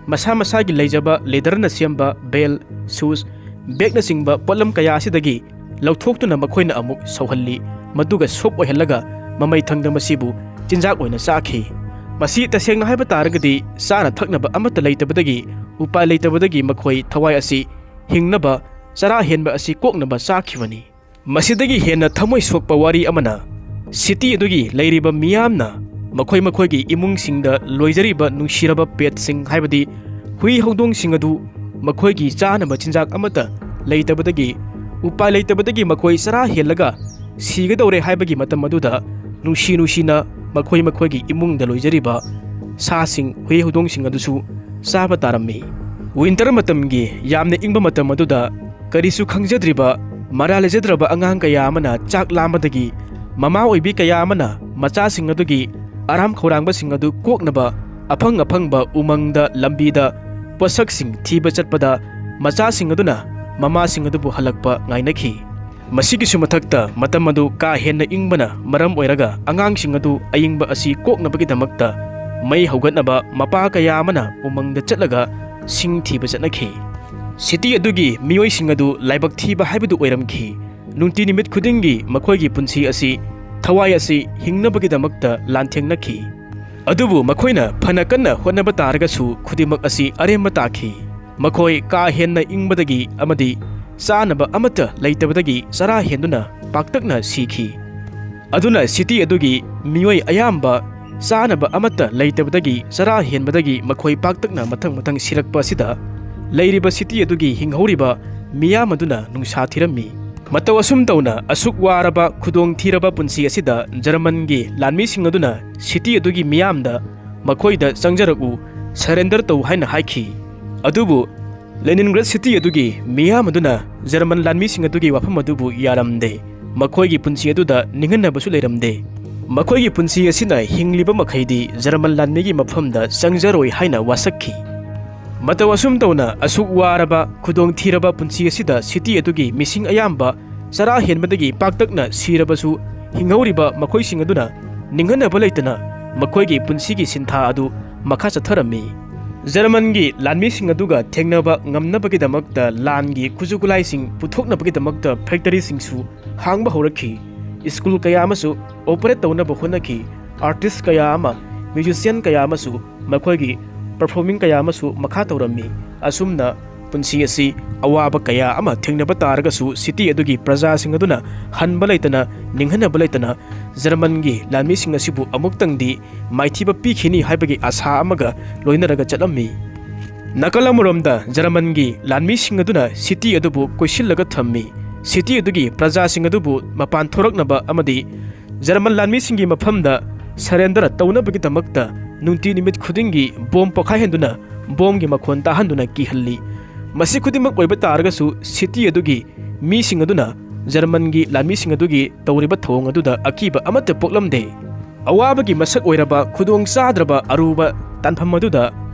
ꯃꯁꯥ ꯃꯁꯥꯒꯤ ꯂꯩꯖꯕ leatherꯅ ꯁꯦꯝꯕ belt, shoes, bagꯅꯆꯤꯡꯕ ꯄꯣꯠꯂꯝ ꯀꯌꯥ ꯑꯁꯤꯗꯒꯤ ꯂꯧꯊꯣꯛꯇꯨꯅ ꯃꯈꯣꯏꯅ ꯑꯃꯨꯛ ꯁꯧꯍꯜꯂꯤ, ꯃꯗꯨꯒ soup ꯑꯣꯏꯍꯜꯂꯒ ꯃꯃꯩ ꯊꯪꯗ ꯃꯁꯤꯕꯨ ꯆꯤꯟꯖꯥꯛ ꯑꯣꯏꯅ ꯆꯥꯈꯤ꯫ ꯃꯁꯤ ꯇꯁꯦꯡꯅ ꯍꯥꯏꯕ ꯇꯥꯔꯒꯗꯤ ꯆꯥꯅ ꯊꯛꯅꯕ ꯑꯃꯠꯇ ꯂꯩꯇꯕꯗꯒꯤ, ꯎꯄꯥꯏ ꯂꯩꯇꯕꯗꯒꯤ ꯃꯈꯣꯏ ꯊꯋꯥꯏ ꯑꯁꯤ ꯍꯤꯡꯅꯕ, ꯆꯔꯥ ꯍꯦꯟꯕ ꯑꯁꯤ ꯀꯣꯛꯅꯕ ꯆꯥꯈꯤꯕꯅꯤ꯫ ꯃꯁꯤꯗꯒꯤ ꯍꯦꯟꯅ ꯊꯃꯣꯏ ꯁꯣꯛꯄ ꯋꯥꯔꯤ ꯑꯃꯅ, city ꯑꯗꯨꯒꯤ ꯂꯩꯔꯤꯕ ꯃꯤꯌꯥꯝꯅ ꯃꯈꯣꯏ ꯃꯈꯣꯏꯒꯤ ꯏꯃꯨꯡꯁꯤꯡꯗ ꯂꯣꯏꯖꯔꯤꯕ ꯅꯨꯡꯁꯤꯔꯕ petꯁꯤꯡ, ꯍꯥꯏꯕꯗꯤ ꯍꯨꯏ ꯍꯧꯗꯣꯡꯁꯤꯡ ꯑꯗꯨ ꯃꯈꯣꯏꯒꯤ ꯆꯥꯅꯕ ꯆꯤꯟꯖꯥꯛ ꯑꯃꯠꯇ ꯂꯩꯇꯕꯗꯒꯤ, ꯎꯄꯥꯏ ꯂꯩꯇꯕꯗꯒꯤ ꯃꯈꯣꯏ ꯆꯔꯥ ꯍꯦꯜꯂꯒ ꯁꯤꯒꯗꯧꯔꯦ ꯍꯥꯏꯕꯒꯤ ꯃꯇꯝ ꯑꯗꯨꯗ ꯅꯨꯡꯁꯤ ꯅꯨꯡꯁꯤꯅ ꯃꯈꯣꯏ ꯃꯈꯣꯏꯒꯤ ꯏꯃꯨꯡꯗ ꯂꯣꯏꯖꯔꯤꯕ ꯁꯥꯁꯤꯡ, ꯍꯨꯏ ꯍꯧꯗꯣꯡꯁꯤꯡ ꯑꯗꯨꯁꯨ ꯆꯥꯕ ꯇꯥꯔꯝꯃꯤ꯫ Winter ꯃꯇꯝꯒꯤ ꯌꯥꯝꯅ ꯏꯪꯕ ꯃꯇꯝ ꯑꯗꯨꯗ ꯀꯔꯤꯁꯨ ꯈꯪꯖꯗ꯭ꯔꯤꯕ, ꯃꯔꯥ ꯂꯩꯖꯗ꯭ꯔꯕ ꯑꯉꯥꯡ ꯀꯌꯥ ꯑꯃꯅ ꯆꯥꯛ ꯂꯥꯝꯕꯗꯒꯤ ꯃꯃꯥ ꯑꯣꯏꯕꯤ ꯀꯌꯥ ꯑꯃꯅ ꯃꯆꯥꯁꯤꯡ ꯑꯗꯨꯒꯤ ꯑꯔꯥꯝ ꯈꯧꯔꯥꯡꯕꯁꯤꯡ ꯑꯗꯨ ꯀꯣꯛꯅꯕ ꯑꯐꯪ ꯑꯐꯪꯕ ꯎꯃꯪꯗ, ꯂꯝꯕꯤꯗ ꯄꯣꯠꯁꯛꯁꯤꯡ ꯊꯤꯕ ꯆꯠꯄꯗ ꯃꯆꯥꯁꯤꯡ ꯑꯗꯨꯅ ꯃꯃꯥꯁꯤꯡ ꯑꯗꯨꯕꯨ ꯍꯜꯂꯛꯄ ꯉꯥꯏꯅꯈꯤ꯫ ꯃꯁꯤꯒꯤꯁꯨ ꯃꯊꯛꯇ ꯃꯇꯝ ꯑꯗꯨ ꯀꯥ ꯍꯦꯟꯅ ꯏꯪꯕꯅ ꯃꯔꯝ ꯑꯣꯏꯔꯒ ꯑꯉꯥꯡꯁꯤꯡ ꯑꯗꯨ ꯑꯏꯪꯕ ꯑꯁꯤ ꯀꯣꯛꯅꯕꯒꯤꯗꯃꯛꯇ ꯃꯩ ꯍꯧꯒꯠꯅꯕ ꯃꯄꯥ ꯀꯌꯥ ꯑꯃꯅ ꯎꯃꯪꯗ ꯆꯠꯂꯒ ꯁꯤꯡ ꯊꯤꯕ ꯆꯠꯅꯈꯤ꯫ ꯁꯤꯇꯤ ꯑꯗꯨꯒꯤ ꯃꯤꯑꯣꯏꯁꯤꯡ ꯑꯗꯨ ꯂꯥꯏꯕꯛ ꯊꯤꯕ ꯍꯥꯏꯕꯗꯨ ꯑꯣꯏꯔꯝꯈꯤ꯫ ꯅꯨꯡꯇꯤ ꯅꯨꯃꯤꯠ ꯈꯨꯗꯤꯡꯒꯤ ꯃꯈꯣꯏꯒꯤ ꯄꯨꯟꯁꯤ ꯑꯁꯤ, ꯊꯋꯥꯏ ꯑꯁꯤ ꯍꯤꯡꯅꯕꯒꯤꯗꯃꯛꯇ ꯂꯥꯟꯊꯦꯡꯅꯈꯤ꯫ ꯑꯗꯨꯕꯨ ꯃꯈꯣꯏꯅ ꯐꯅ ꯀꯟꯅ ꯍꯣꯠꯅꯕ ꯇꯥꯔꯒꯁꯨ ꯈꯨꯗꯤꯡꯃꯛ ꯑꯁꯤ ꯑꯔꯦꯝꯕ ꯇꯥꯈꯤ꯫ ꯃꯈꯣꯏ ꯀꯥ ꯍꯦꯟꯅ ꯏꯪꯕꯗꯒꯤ ꯑꯃꯗꯤ ꯆꯥꯅꯕ ꯑꯃꯠꯇ ꯂꯩꯇꯕꯗꯒꯤ ꯆꯔꯥ ꯍꯦꯟꯗꯨꯅ ꯄꯥꯛꯇꯛꯅ ꯁꯤꯈꯤ꯫ ꯑꯗꯨꯅ ꯁꯤꯇꯤ ꯑꯗꯨꯒꯤ ꯃꯤꯑꯣꯏ ꯑꯌꯥꯝꯕ ꯆꯥꯅꯕ ꯑꯃꯠꯇ ꯂꯩꯇꯕꯗꯒꯤ ꯆꯔꯥ ꯍꯦꯟꯕꯗꯒꯤ ꯃꯈꯣꯏ ꯄꯥꯛꯇꯛꯅ ꯃꯊꯪ ꯃꯊꯪ ꯁꯤꯔꯛꯄ ꯑꯁꯤꯗ ꯂꯩꯔꯤꯕ ꯁꯤꯇꯤ ꯑꯗꯨꯒꯤ ꯍꯤꯡꯍꯧꯔꯤꯕ ꯃꯤꯌꯥꯝ ꯑꯗꯨꯅ ꯅꯨꯡꯁꯥ ꯊꯤꯔꯝꯃꯤ꯫ ꯃꯇꯧ ꯑꯁꯨꯝ ꯇꯧꯅ ꯑꯁꯨꯛ ꯋꯥꯔꯕ ꯈꯨꯗꯣꯡ ꯊꯤꯔꯕ ꯄꯨꯟꯁꯤ ꯑꯁꯤꯗ ꯖꯔꯃꯟꯒꯤ ꯂꯥꯟꯃꯤꯁꯤꯡ ꯑꯗꯨꯅ ꯁꯤꯇꯤ ꯑꯗꯨꯒꯤ ꯃꯤꯌꯥꯝꯗ ꯃꯈꯣꯏꯗ ꯆꯪꯖꯔꯛꯎ, surrender ꯇꯧ ꯍꯥꯏꯅ ꯍꯥꯏꯈꯤ꯫ ꯑꯗꯨꯕꯨ ꯂꯦꯅꯤꯟꯒ꯭ꯔꯦꯗ ꯁꯤꯇꯤ ꯑꯗꯨꯒꯤ ꯃꯤꯌꯥꯝ ꯑꯗꯨꯅ ꯖꯔꯃꯟ ꯂꯥꯟꯃꯤꯁꯤꯡ ꯑꯗꯨꯒꯤ ꯋꯥꯐꯝ ꯑꯗꯨꯕꯨ ꯌꯥꯔꯝꯗꯦ꯫ ꯃꯈꯣꯏꯒꯤ ꯄꯨꯟꯁꯤ ꯑꯗꯨꯗ ꯅꯤꯡꯍꯟꯅꯕꯁꯨ ꯂꯩꯔꯝꯗꯦ꯫ ꯃꯈꯣꯏꯒꯤ ꯄꯨꯟꯁꯤ ꯑꯁꯤꯅ ꯍꯤꯡꯂꯤꯕ ꯃꯈꯩꯗꯤ ꯖꯔꯃꯟ ꯂꯥꯟꯃꯤꯒꯤ ꯃꯐꯝꯗ ꯆꯪꯖꯔꯣꯏ ꯍꯥꯏꯅ ꯋꯥꯁꯛꯈꯤ꯫ ꯃꯇꯧ ꯑꯁꯨꯝ ꯇꯧꯅ ꯑꯁꯨꯛ ꯋꯥꯔꯕ ꯈꯨꯗꯣꯡ ꯊꯤꯔꯕ ꯄꯨꯟꯁꯤ ꯑꯁꯤꯗ ꯁꯤꯇꯤ ꯑꯗꯨꯒꯤ ꯃꯤꯁꯤꯡ ꯑꯌꯥꯝꯕ ꯆꯔꯥ ꯍꯦꯟꯕꯗꯒꯤ ꯄꯥꯛꯇꯛꯅ ꯁꯤꯔꯕꯁꯨ ꯍꯤꯡꯍꯧꯔꯤꯕ ꯃꯈꯣꯏꯁꯤꯡ ꯑꯗꯨꯅ ꯅꯤꯡꯍꯟꯅꯕ ꯂꯩꯇꯅ ꯃꯈꯣꯏꯒꯤ ꯄꯨꯟꯁꯤꯒꯤ ꯁꯤꯟꯊꯥ ꯑꯗꯨ ꯃꯈꯥ ꯆꯠꯊꯔꯝꯃꯤ꯫ ꯖꯔꯃꯟꯒꯤ ꯂꯥꯟꯃꯤꯁꯤꯡ ꯑꯗꯨꯒ ꯊꯦꯡꯅꯕ ꯉꯝꯅꯕꯒꯤꯗꯃꯛꯇ ꯂꯥꯟꯒꯤ ꯈꯨꯠꯁꯨ ꯈꯨꯠꯂꯥꯏꯁꯤꯡ ꯄꯨꯊꯣꯛꯅꯕꯒꯤꯗꯃꯛꯇ ꯐꯦꯛꯇꯔꯤꯁꯤꯡꯁꯨ ꯍꯥꯡꯕ ꯍꯧꯔꯛꯈꯤ꯫ ꯁ꯭ꯀꯨꯜ ꯀꯌꯥ ꯑꯃꯁꯨ ꯑꯣꯄꯔꯦꯠ ꯇꯧꯅꯕ ꯍꯣꯠꯅꯈꯤ꯫ ꯑꯥꯔꯇꯤꯁ ꯀꯌꯥ ꯑꯃ, ꯃ꯭ꯌꯨꯖꯤꯁꯤꯌꯥꯟ ꯀꯌꯥ ꯑꯃꯁꯨ ꯃꯈꯣꯏꯒꯤ ꯄꯔꯐꯣꯔꯃꯤꯡ ꯀꯌꯥ ꯑꯃꯁꯨ ꯃꯈꯥ ꯇꯧꯔꯝꯃꯤ꯫ ꯑꯁꯨꯝꯅ ꯄꯨꯟꯁꯤ ꯑꯁꯤ ꯑꯋꯥꯕ ꯀꯌꯥ ꯑꯃ ꯊꯦꯡꯅꯕ ꯇꯥꯔꯒꯁꯨ ꯁꯤꯇꯤ ꯑꯗꯨꯒꯤ ꯄ꯭ꯔꯖꯥꯁꯤꯡ ꯑꯗꯨꯅ ꯍꯟꯕ ꯂꯩꯇꯅ, ꯅꯤꯡꯍꯟꯅꯕ ꯂꯩꯇꯅ ꯖꯔꯃꯟꯒꯤ ꯂꯥꯟꯃꯤꯁꯤꯡ ꯑꯁꯤꯕꯨ ꯑꯃꯨꯛꯇꯪꯗꯤ ꯃꯥꯏꯊꯤꯕ ꯄꯤꯈꯤꯅꯤ ꯍꯥꯏꯕꯒꯤ ꯑꯥꯁꯥ ꯑꯃꯒ ꯂꯣꯏꯅꯔꯒ ꯆꯠꯂꯝꯃꯤ꯫ ꯅꯥꯀꯜ ꯑꯃꯔꯣꯝꯗ ꯖꯔꯃꯟꯒꯤ ꯂꯥꯟꯃꯤꯁꯤꯡ ꯑꯗꯨꯅ ꯁꯤꯇꯤ ꯑꯗꯨꯕꯨ ꯀꯣꯏꯁꯤꯜꯂꯒ ꯊꯝꯃꯤ꯫ ꯁꯤꯇꯤ ꯑꯗꯨꯒꯤ ꯄ꯭ꯔꯖꯥꯁꯤꯡ ꯑꯗꯨꯕꯨ ꯃꯄꯥꯟ ꯊꯣꯔꯛꯅꯕ ꯑꯃꯗꯤ ꯖꯔꯃꯟ ꯂꯥꯟꯃꯤꯁꯤꯡꯒꯤ ꯃꯐꯝꯗ ꯁꯔꯦꯟꯗꯔ ꯇꯧꯅꯕꯒꯤꯗꯃꯛꯇ ꯅꯨꯡꯇꯤ ꯅꯨꯃꯤꯠ ꯈꯨꯗꯤꯡꯒꯤ ꯕꯣꯝ ꯄꯣꯈꯥꯏꯍꯟꯗꯨꯅ, ꯕꯣꯝꯒꯤ ꯃꯈꯣꯟ ꯇꯥꯍꯟꯗꯨꯅ ꯀꯤꯍꯜꯂꯤ꯫ ꯃꯁꯤ ꯈꯨꯗꯤꯡꯃꯛ ꯑꯣꯏꯕ ꯇꯥꯔꯒꯁꯨ ꯁꯤꯇꯤ ꯑꯗꯨꯒꯤ ꯃꯤꯁꯤꯡ ꯑꯗꯨꯅ ꯖꯔꯃꯟꯒꯤ ꯂꯥꯟꯃꯤꯁꯤꯡ ꯑꯗꯨꯒꯤ ꯇꯧꯔꯤꯕ ꯊꯧꯑꯣꯡ ꯑꯗꯨꯗ ꯑꯀꯤꯕ ꯑꯃꯠꯇ ꯄꯣꯛꯂꯝꯗꯦ꯫ ꯑꯋꯥꯕꯒꯤ ꯃꯁꯛ ꯑꯣꯏꯔꯕ ꯈꯨꯗꯣꯡ ꯆꯥꯗ꯭ꯔꯕ ꯑꯔꯨꯕ ꯇꯥꯟꯐꯝ ꯑꯗꯨꯗ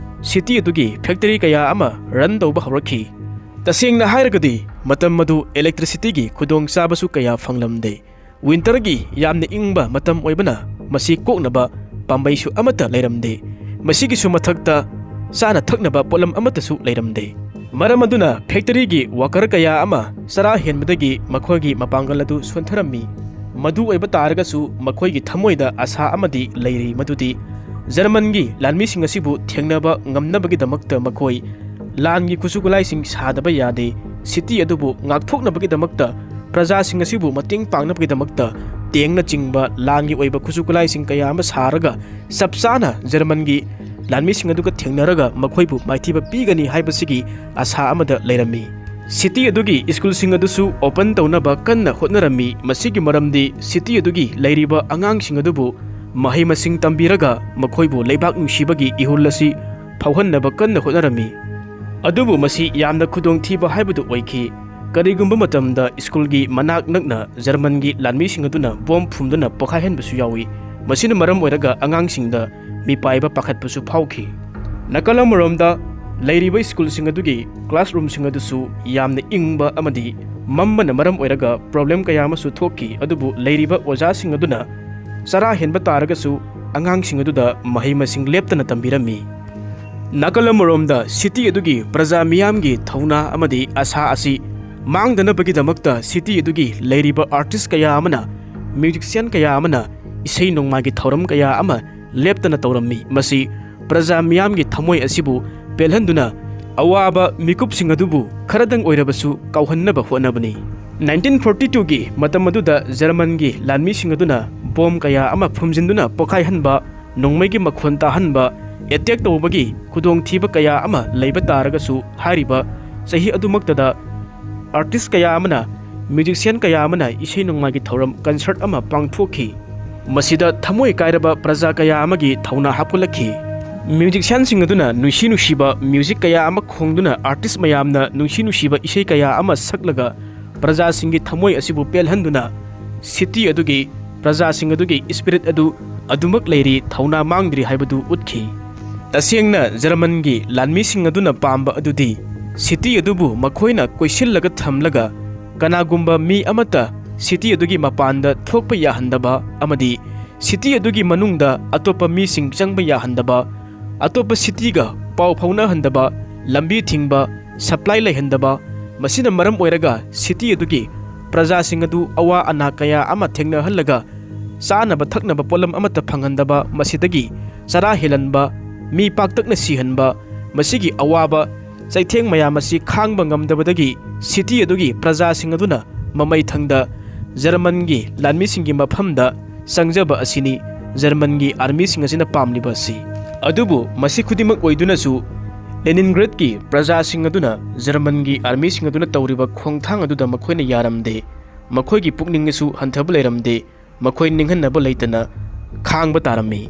ꯁꯤꯇꯤ ꯑꯗꯨꯒꯤ ꯐꯦꯛꯇꯔꯤ ꯀꯌꯥ ꯑꯃ ꯔꯟ ꯇꯧꯕ ꯍꯧꯔꯛꯈꯤ꯫ ꯇꯁꯦꯡꯅ ꯍꯥꯏꯔꯒꯗꯤ ꯃꯇꯝ ꯑꯗꯨ ꯏꯂꯦꯛꯇ꯭ꯔꯤꯁꯤꯇꯤꯒꯤ ꯈꯨꯗꯣꯡ ꯆꯥꯕꯁꯨ ꯀꯌꯥ ꯐꯪꯂꯝꯗꯦ꯫ ꯋꯤꯟꯇꯔꯒꯤ ꯌꯥꯝꯅ ꯏꯪꯕ ꯃꯇꯝ ꯑꯣꯏꯕꯅ ꯃꯁꯤ ꯀꯣꯛꯅꯕ ꯄꯥꯝꯕꯩꯁꯨ ꯑꯃꯠꯇ ꯂꯩꯔꯝꯗꯦ꯫ ꯃꯁꯤꯒꯤꯁꯨ ꯃꯊꯛꯇ ꯆꯥꯅ ꯊꯛꯅꯕ ꯄꯣꯠꯂꯝ ꯑꯃꯠꯇꯁꯨ ꯂꯩꯔꯝꯗꯦ꯫ ꯃꯔꯝ ꯑꯗꯨꯅ ꯐꯦꯛꯇꯔꯤꯒꯤ ꯋꯥꯀꯔ ꯀꯌꯥ ꯑꯃ ꯆꯔꯥ ꯍꯦꯟꯕꯗꯒꯤ ꯃꯈꯣꯏꯒꯤ ꯃꯄꯥꯡꯒꯜ ꯑꯗꯨ ꯁꯣꯟꯊꯔꯝꯃꯤ꯫ ꯃꯗꯨ ꯑꯣꯏꯕ ꯇꯥꯔꯒꯁꯨ ꯃꯈꯣꯏꯒꯤ ꯊꯃꯣꯏꯗ ꯑꯁꯥ ꯑꯃꯗꯤ ꯂꯩꯔꯤ, ꯃꯗꯨꯗꯤ ꯖꯔꯃꯟꯒꯤ ꯂꯥꯟꯃꯤꯁꯤꯡ ꯑꯁꯤꯕꯨ ꯊꯦꯡꯅꯕ ꯉꯝꯅꯕꯒꯤꯗꯃꯛꯇ ꯃꯈꯣꯏ ꯂꯥꯟꯒꯤ ꯈꯨꯠꯁꯨ ꯈꯨꯠꯂꯥꯏꯁꯤꯡ ꯁꯥꯗꯕ ꯌꯥꯗꯦ꯫ ꯁꯤꯇꯤ ꯑꯗꯨꯕꯨ ꯉꯥꯛꯊꯣꯛꯅꯕꯒꯤꯗꯃꯛꯇ, ꯄ꯭ꯔꯖꯥꯁꯤꯡ ꯑꯁꯤꯕꯨ ꯃꯇꯦꯡ ꯄꯥꯡꯅꯕꯒꯤꯗꯃꯛꯇ ꯇꯦꯡꯅꯆꯤꯡꯕ ꯂꯥꯟꯒꯤ ꯑꯣꯏꯕ ꯈꯨꯠꯁꯨ ꯈꯨꯠꯂꯥꯏꯁꯤꯡ ꯀꯌꯥ ꯑꯃ ꯁꯥꯔꯒ ꯆꯞ ꯆꯥꯅ ꯖꯔꯃꯟꯒꯤ ꯂꯥꯟꯃꯤꯁꯤꯡ ꯑꯗꯨꯒ ꯊꯦꯡꯅꯔꯒ ꯃꯈꯣꯏꯕꯨ ꯃꯥꯏꯊꯤꯕ ꯄꯤꯒꯅꯤ ꯍꯥꯏꯕꯁꯤꯒꯤ ꯑꯁꯥ ꯑꯃꯗ ꯂꯩꯔꯝꯃꯤ꯫ ꯁꯤꯇꯤ ꯑꯗꯨꯒꯤ ꯁ꯭ꯀꯨꯜꯁꯤꯡ ꯑꯗꯨꯁꯨ ꯑꯣꯄꯟ ꯇꯧꯅꯕ ꯀꯟꯅ ꯍꯣꯠꯅꯔꯝꯃꯤ꯫ ꯃꯁꯤꯒꯤ ꯃꯔꯝꯗꯤ ꯁꯤꯇꯤ ꯑꯗꯨꯒꯤ ꯂꯩꯔꯤꯕ ꯑꯉꯥꯡꯁꯤꯡ ꯑꯗꯨꯕꯨ ꯃꯍꯩ ꯃꯁꯤꯡ ꯇꯝꯕꯤꯔꯒ ꯃꯈꯣꯏꯕꯨ ꯂꯩꯕꯥꯛ ꯅꯨꯡꯁꯤꯕꯒꯤ ꯏꯍꯨꯜ ꯑꯁꯤ ꯐꯥꯎꯍꯟꯅꯕ ꯀꯟꯅ ꯍꯣꯠꯅꯔꯝꯃꯤ꯫ ꯑꯗꯨꯕꯨ ꯃꯁꯤ ꯌꯥꯝꯅ ꯈꯨꯗꯣꯡꯊꯤꯕ ꯍꯥꯏꯕꯗꯨ ꯑꯣꯏꯈꯤ꯫ ꯀꯔꯤꯒꯨꯝꯕ ꯃꯇꯝꯗ ꯁ꯭ꯀꯨꯜꯒꯤ ꯃꯅꯥꯛ ꯅꯛꯅ ꯖꯔꯃꯟꯒꯤ ꯂꯥꯟꯃꯤꯁꯤꯡ ꯑꯗꯨꯅ ꯕꯣꯝ ꯐꯨꯝꯗꯨꯅ ꯄꯣꯈꯥꯏꯍꯟꯕꯁꯨ ꯌꯥꯎꯏ꯫ ꯃꯁꯤꯅ ꯃꯔꯝ ꯑꯣꯏꯔꯒ ꯑꯉꯥꯡꯁꯤꯡꯗ ꯃꯤꯄꯥꯏꯕ ꯄꯥꯈꯠꯄꯁꯨ ꯐꯥꯎꯈꯤ꯫ ꯅꯥꯀꯜ ꯑꯃꯔꯣꯝꯗ ꯂꯩꯔꯤꯕ ꯁ꯭ꯀꯨꯜꯁꯤꯡ ꯑꯗꯨꯒꯤ ꯀ꯭ꯂꯥꯁꯔꯨꯝꯁꯤꯡ ꯑꯗꯨꯁꯨ ꯌꯥꯝꯅ ꯏꯪꯕ ꯑꯃꯗꯤ ꯃꯝꯕꯅ ꯃꯔꯝ ꯑꯣꯏꯔꯒ ꯄ꯭ꯔꯣꯕ꯭ꯂꯦꯝ ꯀꯌꯥ ꯑꯃꯁꯨ ꯊꯣꯛꯈꯤ꯫ ꯑꯗꯨꯕꯨ ꯂꯩꯔꯤꯕ ꯑꯣꯖꯥꯁꯤꯡ ꯑꯗꯨꯅ ꯆꯔꯥ ꯍꯦꯟꯕ ꯇꯥꯔꯒꯁꯨ ꯑꯉꯥꯡꯁꯤꯡ ꯑꯗꯨꯗ ꯃꯍꯩ ꯃꯁꯤꯡ ꯂꯦꯞꯇꯅ ꯇꯝꯕꯤꯔꯝꯃꯤ꯫ ꯅꯥꯀꯜ ꯑꯃꯔꯣꯝꯗ ꯁꯤꯇꯤ ꯑꯗꯨꯒꯤ ꯄ꯭ꯔꯖꯥ ꯃꯤꯌꯥꯝꯒꯤ ꯊꯧꯅꯥ ꯑꯃꯗꯤ ꯑꯁꯥ ꯑꯁꯤ ꯃꯥꯡꯗꯅꯕꯒꯤꯗꯃꯛꯇ ꯁꯤꯇꯤ ꯑꯗꯨꯒꯤ ꯂꯩꯔꯤꯕ ꯑꯥꯔꯇꯤꯁ ꯀꯌꯥ ꯑꯃꯅ, ꯃ꯭ꯌꯨꯖꯤꯛꯁꯤꯌꯥꯟ ꯀꯌꯥ ꯑꯃꯅ ꯏꯁꯩ ꯅꯣꯡꯃꯥꯏꯒꯤ ꯊꯧꯔꯝ ꯀꯌꯥ ꯑꯃ ꯂꯦꯞꯇꯅ ꯇꯧꯔꯝꯃꯤ꯫ ꯃꯁꯤ ꯄ꯭ꯔꯖꯥ ꯃꯤꯌꯥꯝꯒꯤ ꯊꯃꯣꯏ ꯑꯁꯤꯕꯨ ꯄꯦꯜꯍꯟꯗꯨꯅ ꯑꯋꯥꯕ ꯃꯤꯀꯨꯞꯁꯤꯡ ꯑꯗꯨꯕꯨ ꯈꯔꯗꯪ ꯑꯣꯏꯔꯕꯁꯨ ꯀꯥꯎꯍꯟꯅꯕ ꯍꯣꯠꯅꯕꯅꯤ꯫ ꯅꯥꯏꯟꯇꯤꯟ ꯐꯣꯔꯇꯤ ꯇꯨꯒꯤ ꯃꯇꯝ ꯑꯗꯨꯗ ꯖꯔꯃꯟꯒꯤ ꯂꯥꯟꯃꯤꯁꯤꯡ ꯑꯗꯨꯅ ꯕꯣꯝ ꯀꯌꯥ ꯑꯃ ꯐꯨꯝꯖꯤꯟꯗꯨꯅ ꯄꯣꯈꯥꯏꯍꯟꯕ, ꯅꯣꯡꯃꯩꯒꯤ ꯃꯈꯣꯟ ꯇꯥꯍꯟꯕ, ꯑꯦꯇꯦꯛ ꯇꯧꯕꯒꯤ ꯈꯨꯗꯣꯡꯊꯤꯕ ꯀꯌꯥ ꯑꯃ ꯂꯩꯕ ꯇꯥꯔꯒꯁꯨ, ꯍꯥꯏꯔꯤꯕ ꯆꯍꯤ ꯑꯗꯨꯃꯛꯇꯗ ꯑꯥꯔꯇꯤꯁ ꯀꯌꯥ ꯑꯃꯅ, ꯃ꯭ꯌꯨꯖꯤꯛꯁꯤꯌꯥꯟ ꯀꯌꯥ ꯑꯃꯅ ꯏꯁꯩ ꯅꯣꯡꯃꯥꯏꯒꯤ ꯊꯧꯔꯝ, ꯀꯟꯁꯔꯠ ꯑꯃ ꯄꯥꯡꯊꯣꯛꯈꯤ꯫ ꯃꯁꯤꯗ ꯊꯃꯣꯏ ꯀꯥꯏꯔꯕ ꯄ꯭ꯔꯖꯥ ꯀꯌꯥ ꯑꯃꯒꯤ ꯊꯧꯅꯥ ꯍꯥꯞꯀꯠꯂꯛꯈꯤ꯫ ꯃ꯭ꯌꯨꯖꯤꯛꯁꯤꯌꯥꯟꯁꯤꯡ ꯑꯗꯨꯅ ꯅꯨꯡꯁꯤ ꯅꯨꯡꯁꯤꯕ ꯃ꯭ꯌꯨꯖꯤꯛ ꯀꯌꯥ ꯑꯃ ꯈꯣꯡꯗꯨꯅ, ꯑꯥꯔꯇꯤꯁ ꯃꯌꯥꯝꯅ ꯅꯨꯡꯁꯤ ꯅꯨꯡꯁꯤꯕ ꯏꯁꯩ ꯀꯌꯥ ꯑꯃ ꯁꯛꯂꯒ ꯄ꯭ꯔꯖꯥꯁꯤꯡꯒꯤ ꯊꯃꯣꯏ ꯑꯁꯤꯕꯨ ꯄꯦꯜꯍꯟꯗꯨꯅ ꯁꯤꯇꯤ ꯑꯗꯨꯒꯤ ꯄ꯭ꯔꯖꯥꯁꯤꯡ ꯑꯗꯨꯒꯤ ꯏꯁꯄꯤꯔꯤꯠ ꯑꯗꯨ ꯑꯗꯨꯃꯛ ꯂꯩꯔꯤ, ꯊꯧꯅꯥ ꯃꯥꯡꯗ꯭ꯔꯤ ꯍꯥꯏꯕꯗꯨ ꯎꯠꯈꯤ꯫ ꯇꯁꯦꯡꯅ ꯖꯔꯃꯟꯒꯤ ꯂꯥꯟꯃꯤꯁꯤꯡ ꯑꯗꯨꯅ ꯄꯥꯝꯕ ꯑꯗꯨꯗꯤ ꯁꯤꯇꯤ ꯑꯗꯨꯕꯨ ꯃꯈꯣꯏꯅ ꯀꯣꯏꯁꯤꯜꯂꯒ ꯊꯝꯂꯒ ꯀꯅꯥꯒꯨꯝꯕ ꯃꯤ ꯑꯃꯠꯇ ꯁꯤꯇꯤ ꯑꯗꯨꯒꯤ ꯃꯄꯥꯟꯗ ꯊꯣꯛꯄ ꯌꯥꯍꯟꯗꯕ ꯑꯃꯗꯤ ꯁꯤꯇꯤ ꯑꯗꯨꯒꯤ ꯃꯅꯨꯡꯗ ꯑꯇꯣꯞꯄ ꯃꯤꯁꯤꯡ ꯆꯪꯕ ꯌꯥꯍꯟꯗꯕ, ꯑꯇꯣꯞꯄ ꯁꯤꯇꯤꯒ ꯄꯥꯎ ꯐꯥꯎꯅꯍꯟꯗꯕ, ꯂꯝꯕꯤ ꯊꯤꯡꯕ, ꯁꯄ꯭ꯂꯥꯏ ꯂꯩꯍꯟꯗꯕ, ꯃꯁꯤꯅ ꯃꯔꯝ ꯑꯣꯏꯔꯒ ꯁꯤꯇꯤ ꯑꯗꯨꯒꯤ ꯄ꯭ꯔꯖꯥꯁꯤꯡ ꯑꯗꯨ ꯑꯋꯥ ꯑꯅꯥ ꯀꯌꯥ ꯑꯃ ꯊꯦꯡꯅꯍꯜꯂꯒ ꯆꯥꯅꯕ ꯊꯛꯅꯕ ꯄꯣꯠꯂꯝ ꯑꯃꯠꯇ ꯐꯪꯍꯟꯗꯕ, ꯃꯁꯤꯗꯒꯤ ꯆꯔꯥ ꯍꯦꯜꯍꯟꯕ, ꯃꯤ ꯄꯥꯛꯇꯛꯅ ꯁꯤꯍꯟꯕ, ꯃꯁꯤꯒꯤ ꯑꯋꯥꯕ ꯆꯩꯊꯦꯡ ꯃꯌꯥꯝ ꯑꯁꯤ ꯈꯥꯡꯕ ꯉꯝꯗꯕꯗꯒꯤ ꯁꯤꯇꯤ ꯑꯗꯨꯒꯤ ꯄ꯭ꯔꯖꯥꯁꯤꯡ ꯑꯗꯨꯅ ꯃꯃꯩ ꯊꯪꯗ ꯖꯔꯃꯟꯒꯤ ꯂꯥꯟꯃꯤꯁꯤꯡꯒꯤ ꯃꯐꯝꯗ ꯆꯪꯖꯕ ꯑꯁꯤꯅꯤ ꯖꯔꯃꯟꯒꯤ ꯑꯥꯔꯃꯤꯁꯤꯡ ꯑꯁꯤꯅ ꯄꯥꯝꯂꯤꯕ ꯑꯁꯤ꯫ ꯑꯗꯨꯕꯨ ꯃꯁꯤ ꯈꯨꯗꯤꯡꯃꯛ ꯑꯣꯏꯗꯨꯅꯁꯨ ꯂꯦꯅꯤꯟꯒ꯭ꯔꯦꯗꯀꯤ ꯄ꯭ꯔꯖꯥꯁꯤꯡ ꯑꯗꯨꯅ ꯖꯔꯃꯟꯒꯤ ꯑꯥꯔꯃꯤꯁꯤꯡ ꯑꯗꯨꯅ ꯇꯧꯔꯤꯕ ꯈꯣꯡꯊꯥꯡ ꯑꯗꯨꯗ ꯃꯈꯣꯏꯅ ꯌꯥꯔꯝꯗꯦ꯫ ꯃꯈꯣꯏꯒꯤ ꯄꯨꯛꯅꯤꯡꯗꯁꯨ ꯍꯟꯊꯕ ꯂꯩꯔꯝꯗꯦ꯫ ꯃꯈꯣꯏ ꯅꯤꯡꯍꯟꯅꯕ ꯂꯩꯇꯅ ꯈꯥꯡꯕ ꯇꯥꯔꯝꯃꯤ꯫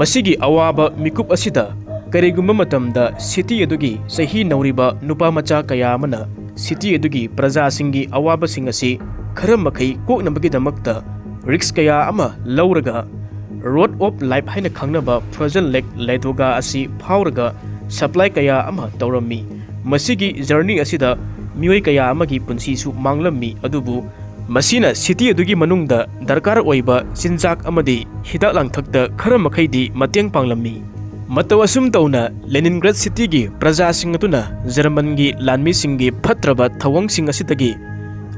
ꯃꯁꯤꯒꯤ ꯑꯋꯥꯕ ꯃꯤꯀꯨꯞ ꯑꯁꯤꯗ ꯀꯔꯤꯒꯨꯝꯕ ꯃꯇꯝꯗ ꯁꯤꯇꯤ ꯑꯗꯨꯒꯤ ꯆꯍꯤ ꯅꯧꯔꯤꯕ ꯅꯨꯄꯥ ꯃꯆꯥ ꯀꯌꯥ ꯑꯃꯅ ꯁꯤꯇꯤ ꯑꯗꯨꯒꯤ ꯄ꯭ꯔꯖꯥꯁꯤꯡꯒꯤ ꯑꯋꯥꯕꯁꯤꯡ ꯑꯁꯤ ꯈꯔ ꯃꯈꯩ ꯀꯣꯛꯅꯕꯒꯤꯗꯃꯛꯇ ꯔꯤꯛꯁ ꯀꯌꯥ ꯑꯃ ꯂꯧꯔꯒ ꯔꯣꯗ ꯑꯣꯐ ꯂꯥꯏꯐ ꯍꯥꯏꯅ ꯈꯪꯅꯕ ꯐ꯭ꯔꯣꯖꯟ ꯂꯦꯛ ꯂꯦꯗꯣꯒꯥ ꯑꯁꯤ ꯐꯥꯎꯔꯒ ꯁꯄ꯭ꯂꯥꯏ ꯀꯌꯥ ꯑꯃ ꯇꯧꯔꯝꯃꯤ꯫ ꯃꯁꯤꯒꯤ ꯖꯔꯅꯤ ꯑꯁꯤꯗ ꯃꯤꯑꯣꯏ ꯀꯌꯥ ꯑꯃꯒꯤ ꯄꯨꯟꯁꯤꯁꯨ ꯃꯥꯡꯂꯝꯃꯤ, ꯑꯗꯨꯕꯨ ꯃꯁꯤꯅ ꯁꯤꯇꯤ ꯑꯗꯨꯒꯤ ꯃꯅꯨꯡꯗ ꯗꯔꯀꯥꯔ ꯑꯣꯏꯕ ꯆꯤꯟꯖꯥꯛ ꯑꯃꯗꯤ ꯍꯤꯗꯥꯛ ꯂꯥꯡꯊꯛꯇ ꯈꯔ ꯃꯈꯩꯗꯤ ꯃꯇꯦꯡ ꯄꯥꯡꯂꯝꯃꯤ꯫ ꯃꯇꯧ ꯑꯁꯨꯝ ꯇꯧꯅ ꯂꯦꯅꯤꯟꯒ꯭ꯔꯦꯗ ꯁꯤꯇꯤꯒꯤ ꯄ꯭ꯔꯖꯥꯁꯤꯡ ꯑꯗꯨꯅ ꯖꯔꯃꯟꯒꯤ ꯂꯥꯟꯃꯤꯁꯤꯡꯒꯤ ꯐꯠꯇ꯭ꯔꯕ ꯊꯧꯑꯣꯡꯁꯤꯡ ꯑꯁꯤꯗꯒꯤ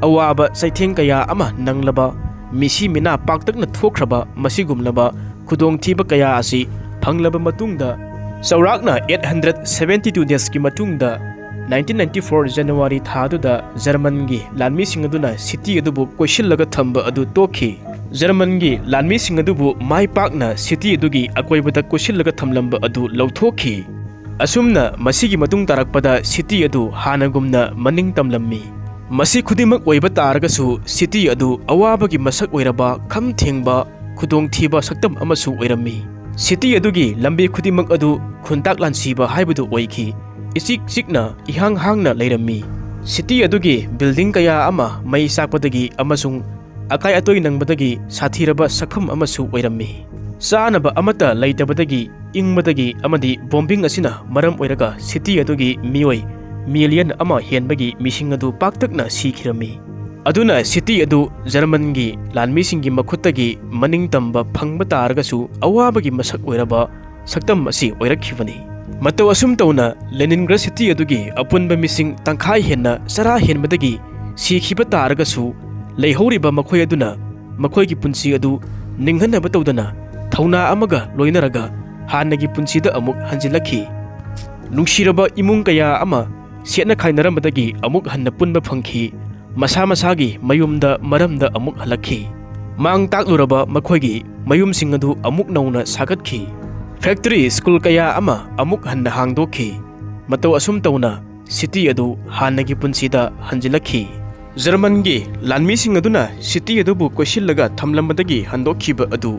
ꯑꯋꯥꯕ ꯆꯩꯊꯦꯡ ꯀꯌꯥ ꯑꯃ ꯅꯪꯂꯕ, ꯃꯤꯁꯤ ꯃꯤꯅꯥ ꯄꯥꯛꯇꯛꯅ ꯊꯣꯛꯈ꯭ꯔꯕ ꯃꯁꯤꯒꯨꯝꯂꯕ ꯈꯨꯗꯣꯡꯊꯤꯕ ꯀꯌꯥ ꯑꯁꯤ ꯐꯪꯂꯕ ꯃꯇꯨꯡꯗ, ꯆꯥꯎꯔꯥꯛꯅ eight hundred seventy two days ꯀꯤ ꯃꯇꯨꯡꯗ, nineteen ninety four January ꯊꯥꯗꯨꯗ ꯖꯔꯃꯟꯒꯤ ꯂꯥꯟꯃꯤꯁꯤꯡ ꯑꯗꯨꯅ ꯁꯤꯇꯤ ꯑꯗꯨꯕꯨ ꯀꯣꯏꯁꯤꯜꯂꯒ ꯊꯝꯕ ꯑꯗꯨ ꯇꯣꯛꯈꯤ꯫ ꯖꯔꯃꯟꯒꯤ ꯂꯥꯟꯃꯤꯁꯤꯡ ꯑꯗꯨꯕꯨ ꯃꯥꯏ ꯄꯥꯛꯅ ꯁꯤꯇꯤ ꯑꯗꯨꯒꯤ ꯑꯀꯣꯏꯕꯗ ꯀꯣꯏꯁꯤꯜꯂꯒ ꯊꯝꯂꯝꯕ ꯑꯗꯨ ꯂꯧꯊꯣꯛꯈꯤ꯫ ꯑꯁꯨꯝꯅ ꯃꯁꯤꯒꯤ ꯃꯇꯨꯡ ꯇꯥꯔꯛꯄꯗ ꯁꯤꯇꯤ ꯑꯗꯨ ꯍꯥꯟꯅꯒꯨꯝꯅ ꯃꯅꯤꯡ ꯇꯝꯂꯝꯃꯤ꯫ ꯃꯁꯤ ꯈꯨꯗꯤꯡꯃꯛ ꯑꯣꯏꯕ ꯇꯥꯔꯒꯁꯨ ꯁꯤꯇꯤ ꯑꯗꯨ ꯑꯋꯥꯕꯒꯤ ꯃꯁꯛ ꯑꯣꯏꯔꯕ ꯈꯝ ꯊꯦꯡꯕ ꯈꯨꯗꯣꯡꯊꯤꯕ ꯁꯛꯇꯝ ꯑꯃꯁꯨ ꯑꯣꯏꯔꯝꯃꯤ꯫ ꯁꯤꯇꯤ ꯑꯗꯨꯒꯤ ꯂꯝꯕꯤ ꯈꯨꯗꯤꯡꯃꯛ ꯑꯗꯨ ꯈꯨꯟꯇꯥꯛ ꯂꯥꯟꯁꯤꯕ ꯍꯥꯏꯕꯗꯨ ꯑꯣꯏꯈꯤ꯫ ꯏꯆꯤꯛ ꯆꯤꯛꯅ ꯏꯍꯥꯡ ꯍꯥꯡꯅ ꯂꯩꯔꯝꯃꯤ꯫ ꯁꯤꯇꯤ ꯑꯗꯨꯒꯤ ꯕꯤꯜꯗꯤꯡ ꯀꯌꯥ ꯑꯃ ꯃꯩ ꯆꯥꯛꯄꯗꯒꯤ ꯑꯃꯁꯨꯡ ꯑꯀꯥꯏ ꯑꯇꯣꯏ ꯅꯪꯕꯗꯒꯤ ꯁꯥꯊꯤꯔꯕ ꯁꯛꯐꯝ ꯑꯃꯁꯨ ꯑꯣꯏꯔꯝꯃꯤ꯫ ꯆꯥꯅꯕ ꯑꯃꯠꯇ ꯂꯩꯇꯕꯗꯒꯤ, ꯏꯪꯕꯗꯒꯤ ꯑꯃꯗꯤ ꯕꯣꯝꯕꯤꯡ ꯑꯁꯤꯅ ꯃꯔꯝ ꯑꯣꯏꯔꯒ ꯁꯤꯇꯤ ꯑꯗꯨꯒꯤ ꯃꯤꯑꯣꯏ ꯃꯤꯂꯤꯌꯟ ꯑꯃ ꯍꯦꯟꯕꯒꯤ ꯃꯤꯁꯤꯡ ꯑꯗꯨ ꯄꯥꯛꯇꯛꯅ ꯁꯤꯈꯤꯔꯝꯃꯤ꯫ ꯑꯗꯨꯅ city ꯑꯗꯨ Germanꯒꯤ ꯂꯥꯟꯃꯤꯁꯤꯡꯒꯤ ꯃꯈꯨꯠꯇꯒꯤ ꯃꯅꯤꯡꯇꯝꯕ ꯐꯪꯕ ꯇꯥꯔꯒꯁꯨ ꯑꯋꯥꯕꯒꯤ ꯃꯁꯛ ꯑꯣꯏꯔꯕ ꯁꯛꯇꯝ ꯑꯁꯤ ꯑꯣꯏꯔꯛꯈꯤꯕꯅꯤ꯫ ꯃꯇꯧ ꯑꯁꯨꯝ ꯇꯧꯅ Leningrad city ꯑꯗꯨꯒꯤ ꯑꯄꯨꯟꯕ ꯃꯤꯁꯤꯡ ꯇꯪꯈꯥꯏ ꯍꯦꯟꯅ ꯆꯔꯥ ꯍꯦꯟꯕꯗꯒꯤ ꯁꯤꯈꯤꯕ ꯇꯥꯔꯒꯁꯨ, ꯂꯩꯍꯧꯔꯤꯕ ꯃꯈꯣꯏ ꯑꯗꯨꯅ ꯃꯈꯣꯏꯒꯤ ꯄꯨꯟꯁꯤ ꯑꯗꯨ ꯅꯤꯡꯍꯟꯅꯕ ꯇꯧꯗꯅ ꯊꯧꯅꯥ ꯑꯃꯒ ꯂꯣꯏꯅꯔꯒ ꯍꯥꯟꯅꯒꯤ ꯄꯨꯟꯁꯤꯗ ꯑꯃꯨꯛ ꯍꯟꯖꯤꯜꯂꯛꯈꯤ꯫ ꯅꯨꯡꯁꯤꯔꯕ ꯏꯃꯨꯡ ꯀꯌꯥ ꯑꯃ ꯁꯦꯠꯅ ꯈꯥꯏꯅꯔꯝꯕꯗꯒꯤ ꯑꯃꯨꯛ ꯍꯟꯅ ꯄꯨꯟꯕ ꯐꯪꯈꯤ꯫ ꯃꯁꯥ ꯃꯁꯥꯒꯤ ꯃꯌꯨꯝꯗ ꯃꯔꯝꯗ ꯑꯃꯨꯛ ꯍꯜꯂꯛꯈꯤ꯫ ꯃꯥꯡ ꯇꯥꯛꯂꯨꯔꯕ ꯃꯈꯣꯏꯒꯤ ꯃꯌꯨꯝꯁꯤꯡ ꯑꯗꯨ ꯑꯃꯨꯛ ꯅꯧꯅ ꯁꯥꯒꯠꯈꯤ꯫ Factory, school ꯀꯌꯥ ꯑꯃ ꯑꯃꯨꯛ ꯍꯟꯅ ꯍꯥꯡꯗꯣꯛꯈꯤ꯫ ꯃꯇꯧ ꯑꯁꯨꯝ ꯇꯧꯅ city ꯑꯗꯨ ꯍꯥꯟꯅꯒꯤ ꯄꯨꯟꯁꯤꯗ ꯍꯟꯖꯤꯜꯂꯛꯈꯤ꯫ Germanꯒꯤ ꯂꯥꯟꯃꯤꯁꯤꯡ ꯑꯗꯨꯅ city ꯑꯗꯨꯕꯨ ꯀꯣꯏꯁꯤꯜꯂꯒ ꯊꯝꯂꯝꯕꯗꯒꯤ ꯍꯟꯗꯣꯛꯈꯤꯕ ꯑꯗꯨ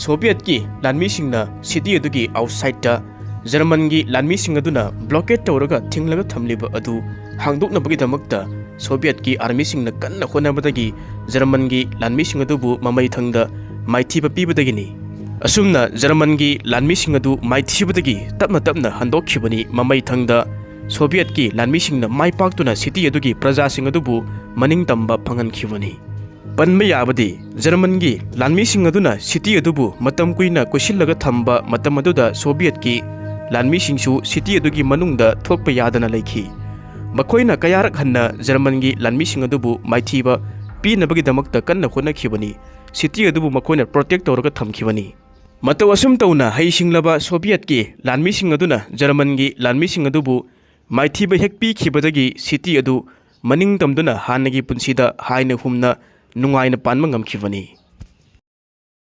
Sovietꯀꯤ ꯂꯥꯟꯃꯤꯁꯤꯡꯅ city ꯑꯗꯨꯒꯤ outsideꯇ Germanꯒꯤ ꯂꯥꯟꯃꯤꯁꯤꯡ ꯑꯗꯨꯅ blockade ꯇꯧꯔꯒ ꯊꯤꯡꯂꯒ ꯊꯝꯂꯤꯕ ꯑꯗꯨ ꯍꯥꯡꯗꯣꯛꯅꯕꯒꯤꯗꯃꯛꯇ Sovietꯀꯤ armyꯁꯤꯡꯅ ꯀꯟꯅ ꯍꯣꯠꯅꯕꯗꯒꯤ Germanꯒꯤ ꯂꯥꯟꯃꯤꯁꯤꯡ ꯑꯗꯨꯕꯨ ꯃꯃꯩ ꯊꯪꯗ ꯃꯥꯏꯊꯤꯕ ꯄꯤꯕꯗꯒꯤꯅꯤ꯫ ꯑꯁꯨꯝꯅ Germanꯒꯤ ꯂꯥꯟꯃꯤꯁꯤꯡ ꯑꯗꯨ ꯃꯥꯏꯊꯤꯕꯗꯒꯤ ꯇꯞꯅ ꯇꯞꯅ ꯍꯟꯗꯣꯛꯈꯤꯕꯅꯤ꯫ ꯃꯃꯩ ꯊꯪꯗ Sovietꯀꯤ ꯂꯥꯟꯃꯤꯁꯤꯡꯅ ꯃꯥꯏ ꯄꯥꯛꯇꯨꯅ city ꯑꯗꯨꯒꯤ ꯄ꯭ꯔꯖꯥꯁꯤꯡ ꯑꯗꯨꯕꯨ ꯃꯅꯤꯡꯇꯝꯕ ꯐꯪꯍꯟꯈꯤꯕꯅꯤ꯫ ꯄꯟꯕ ꯌꯥꯕꯗꯤ, Germanꯒꯤ ꯂꯥꯟꯃꯤꯁꯤꯡ ꯑꯗꯨꯅ city ꯑꯗꯨꯕꯨ ꯃꯇꯝ ꯀꯨꯏꯅ ꯀꯣꯏꯁꯤꯜꯂꯒ ꯊꯝꯕ ꯃꯇꯝ ꯑꯗꯨꯗ Sovietꯀꯤ ꯂꯥꯟꯃꯤꯁꯤꯡꯁꯨ city ꯑꯗꯨꯒꯤ ꯃꯅꯨꯡꯗ ꯊꯣꯛꯄ ꯌꯥꯗꯅ ꯂꯩꯈꯤ꯫ ꯃꯈꯣꯏꯅ ꯀꯌꯥꯔꯛ ꯍꯟꯅ Germanꯒꯤ ꯂꯥꯟꯃꯤꯁꯤꯡ ꯑꯗꯨꯕꯨ ꯃꯥꯏꯊꯤꯕ ꯄꯤꯅꯕꯒꯤꯗꯃꯛꯇ ꯀꯟꯅ ꯍꯣꯠꯅꯈꯤꯕꯅꯤ꯫ City ꯑꯗꯨꯕꯨ ꯃꯈꯣꯏꯅ protect ꯇꯧꯔꯒ ꯊꯝꯈꯤꯕꯅꯤ꯫ ꯃꯇꯧ ꯑꯁꯨꯝ ꯇꯧꯅ ꯍꯩꯁꯤꯡꯂꯕ Sovietꯀꯤ ꯂꯥꯟꯃꯤꯁꯤꯡ ꯑꯗꯨꯅ Germanꯒꯤ ꯂꯥꯟꯃꯤꯁꯤꯡ ꯑꯗꯨꯕꯨ ꯃꯥꯏꯊꯤꯕ ꯍꯦꯛ ꯄꯤꯈꯤꯕꯗꯒꯤ city ꯑꯗꯨ ꯃꯅꯤꯡ ꯇꯝꯗꯨꯅ ꯍꯥꯟꯅꯒꯤ ꯄꯨꯟꯁꯤꯗ ꯍꯥꯏꯅ ꯍꯨꯝꯅ ꯅꯨꯡꯉꯥꯏꯅ ꯄꯥꯟꯕ ꯉꯝꯈꯤꯕꯅꯤ꯫